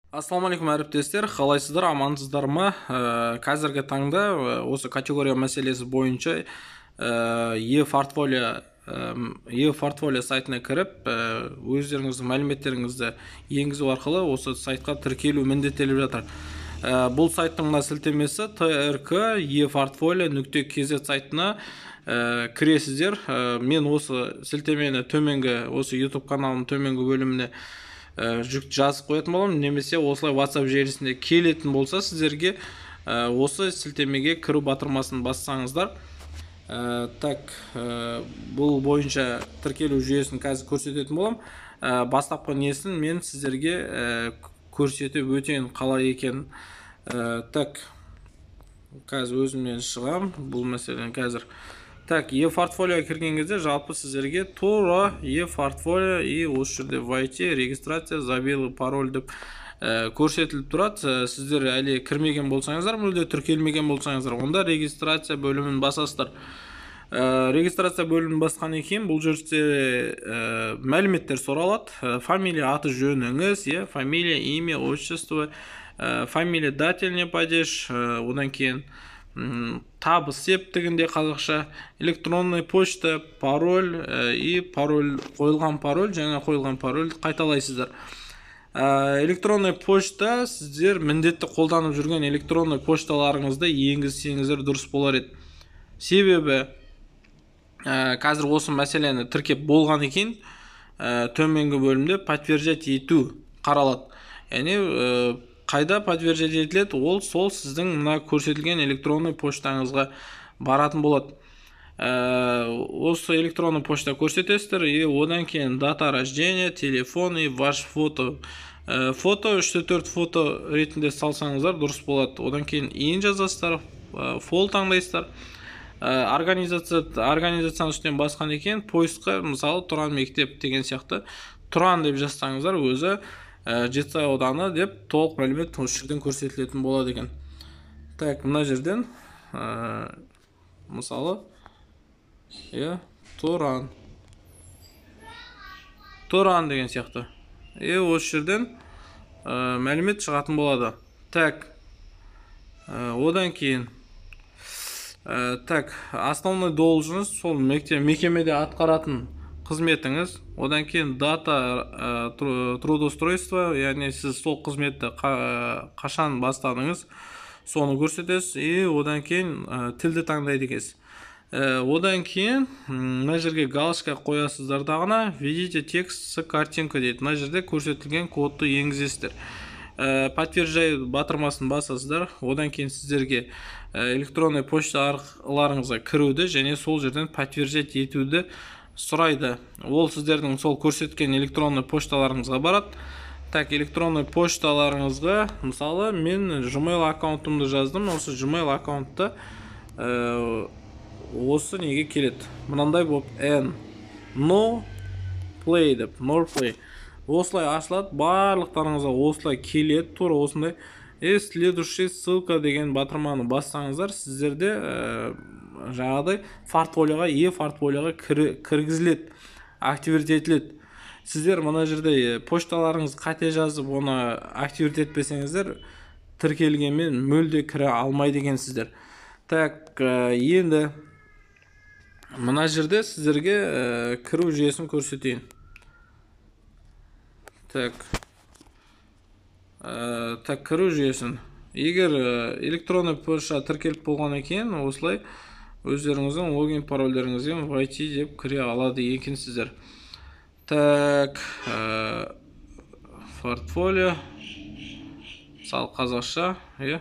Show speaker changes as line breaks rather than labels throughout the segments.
Ассалаумағалейкум, әріптестер! Қалайсыздар, амансыздар ма? Қазіргі таңда осы категория мәселесі бойынша е-портфолио сайтына кіріп, өздеріңіздің мәліметтеріңізді енгізу арқылы осы сайтқа тіркелу міндеттеліп жатыр. Бұл сайттың мына сілтемесі: trk eportfolio.kz сайтына кіресіздер. Мен осы сілтемені төменгі, осы YouTube каналының төменгі бөліміне жүк жазып қоятын боламын немесе осылай WhatsApp желісінде келетін болса, сіздерге осы сілтемеге кіру батырмасын бассаңыздар. Так, бұл бойынша тіркелу жүйесін қазір көрсететін боламын. Бастапқы несін мен сіздерге көрсетіп өтейін, қалай екенін. Так, қазір өзімнен шығам бұл мәселені қазір. Так, е-портфолиоға кірген кезде жалпы сіздерге тура е-портфолио и осы жерде «Войти», «Регистрация», «Забыли пароль» деп көрсетіліп тұрады. Сіздер әлі кірмеген болсаңыздар, мүлде тіркелмеген болсаңыздар, онда «Регистрация» бөлімін басасыздар. Регистрация бөлімін басқаннан кейін бұл жерде мәліметтер сұралады. Фамилия, аты жөніңіз, иә, фамилия, имя, отчество, фамилия, дательный падеж, одан кейін табыс септігінде қазақша, электронный почта, пароль и пароль, қойылған пароль, жаңа қойылған парольді қайталайсыздар. Электронный почта, сіздер міндетті қолданып жүрген электронный почталарыңызды енгізсеңіздер, дұрыс болар еді. Себебі қазір осы мәселені тіркеп болған екен, төменгі бөлімде подтверждать ету қаралады. Яғни қайда подтверждать етіледі? Ол сол сіздің мына көрсетілген электронный почтаңызға баратын болады. Осы электронный почта көрсетесіздер и одан кейін дата рождения, телефон и ваш фото. Фото үште төрт фото ретінде салсаңыздар, дұрыс болады. Одан кейін ИИН жазасыздар, пол таңдайсыздар. Организацияның үстінен басқан екен, поиск қа, мысалы, «Тұран мектеп» деген сияқты, «Тұран» деп жазсаңыздар, өзі Жетісай ауданы деп толық мәлімет осы жерден көрсетілетін болады екен. Так, мына жерден мысалы, иә, Тұран, Тұран деген сияқты и осы жерден мәлімет шығатын болады. Так, одан кейін так, основной должность, сол мектеп, мекемеде атқаратын қызметіңіз. Одан кейін дата трудоустройства, яғни сіз сол қызметті қашан бастадыңыз, соны көрсетесіз. И одан кейін тілді таңдайды екенсіз. Одан кейін мына жерге галочка қоясыздар дағыны, «Введите текст с картинка» дейді. Мына жерде көрсетілген кодты енгізесіздер. «Подтверждаю» батырмасын басасыздар. Одан кейін сіздерге электронный почталарыңызға кіруді және сол жерден подтверждать етуді сұрайды. Ол сіздердің сол көрсеткен электронный почталарыңызға барады. Так, электронный почталарыңызға, мысалы, мен Gmail аккаунтымды жаздым. Осы Gmail аккаунтта осы неге келеді, мынандай болып, n no play деп, no play осылай ашылады. Барлықтарыңызға осылай келеді, тура осындай. И «Следующий ссылка» деген батырманы бассаңыздар, сіздерде жаңағыдай портфолиоға, е портфолиоға кіргізіледі, активировать етіледі. Сіздер мына жерде почталарыңызды қате жазып, оны активировать етпесеңіздер, тіркелгенмен мүлде кіре алмайды екенсіздер. Так, енді мына жерде сіздерге кіру жүйесін көрсетейін. Так, так, кіру жүйесін, егер электронный почта тіркеліп болғаннан кейін, осылай өздеріңіздің логин, парольдеріңізбен «Войти» деп кіре алады екенсіздер. Так, портфолио, мысалы, қазақша, иә,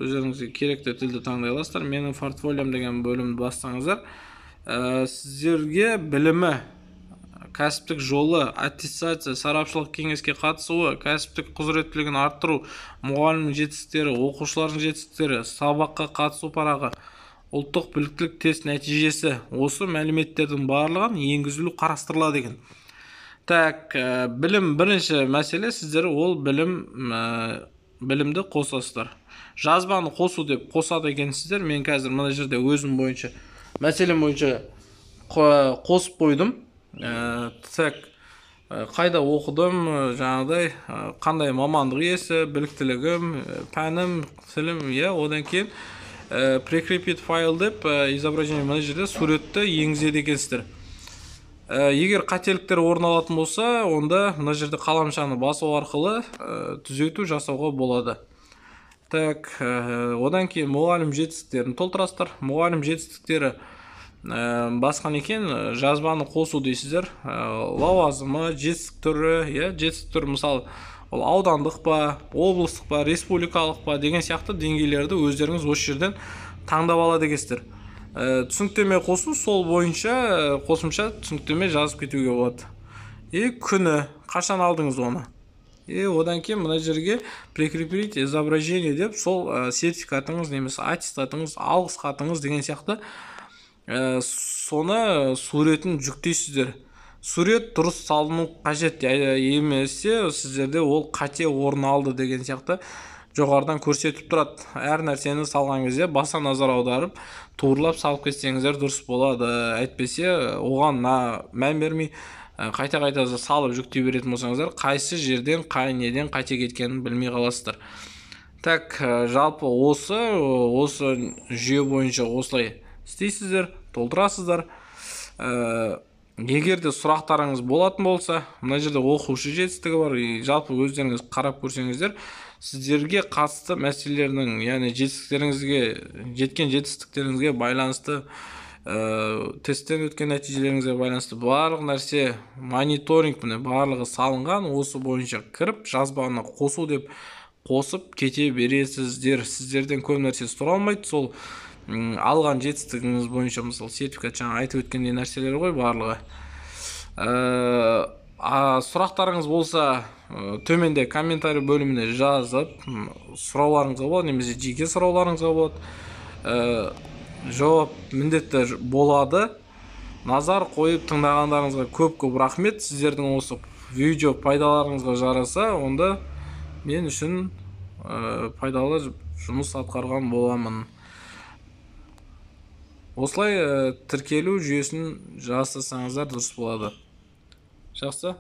өздеріңізге керекті тілді таңдай аласыздар. «Менің портфолиом» деген бөлімді бассаңыздар, сіздерге білімі, кәсіптік жолы, аттестация, сарапшылық кеңеске қатысуы, кәсіптік құзыреттілігін арттыру, мұғалімнің жетістіктері, оқушылардың жетістіктері, сабаққа қатысу парағы, ұлттық біліктілік тест нәтижесі, осы мәліметтердің барлығын енгізілу қарастырылады екен. Так, білім, бірінші мәселе, сіздер ол білім, білімді қосасыздар. «Жазбаны қосу» деп қосады екенсіздер. Мен қазір мына жерде өзім бойынша, мәселем бойынша қосып қойдым. Так. Қайда оқыдым, жаңағыдай, қандай мамандық иесі, біліктілігім, пәнім, тілім, иә. Одан кейін «Прикрепить файл» деп, изображение, мына жерде суретті енгізеді екенсіздер. Егер қателіктер орын алатын болса, онда мына жерде қаламшаны басу арқылы түзету жасауға болады. Так, одан кейін мұғалім жетістіктерін толтырасыздар. Мұғалім жетістіктері басқан екен, жазбаны қосу дейсіздер. Лауазымы, жетістік түрі, иә, жетістік түрі, мысалы, ол аудандық па, облыстық па, республикалық па деген сияқты деңгейлерді өздеріңіз осы жерден таңдап алады екенсіздер. Түсініктеме қосу, сол бойынша қосымша түсініктеме жазып кетуге болады. И күні, қашан алдыңыз оны. И одан кейін мына жерге «Прикрепить изображение» деп, сол сертификатыңыз немесе аттестатыңыз, алғыс хатыңыз деген сияқты, соны суретін жүктейсіздер. Сурет дұрыс салыну қажет, емесе сіздерде ол қате орын алды деген сияқты жоғарыдан көрсетіп тұрады. Әр нәрсені салған кезде баса назар аударып, туырлап салып кетсеңіздер, дұрыс болады. Әйтпесе оған мән бермей, қайта қайта салып жүктей беретін болсаңыздар, қайсы жерден, қай неден қате кеткенін білмей қаласыздар. Так, жалпы осы жүйе бойынша осылай істейсіздер, толтырасыздар. Егер де сұрақтарыңыз болатын болса, мына жерде оқушы жетістігі бар. И жалпы өздеріңіз қарап көрсеңіздер, сіздерге қатысты мәселелердің, яғни жетістіктеріңізге, жеткен жетістіктеріңізге байланысты, тесттен өткен нәтижелеріңізге байланысты барлық нәрсе, мониторинг, міне, барлығы салынған. Осы бойынша кіріп, жазбаны қосу деп қосып кете бересіздер. Сіздерден көп нәрсе сұралмайды. Сол алған жетістігіңіз бойынша, мысалы, сертификат, жаңа айтып өткендей нәрселер ғой барлығы. Сұрақтарыңыз болса, төменде комментарий бөліміне жазып, сұрауларыңызға болады немесе жеке сұрауларыңызға болады. Жауап міндетті болады. Назар қойып тыңдағандарыңызға көп көп рахмет. Сіздердің осы видео пайдаларыңызға жараса, онда мен үшін пайдалы жұмыс атқарған боламын. Осылай тіркелу жүйесін жасасаңыздар, дұрыс болады. Жақсы.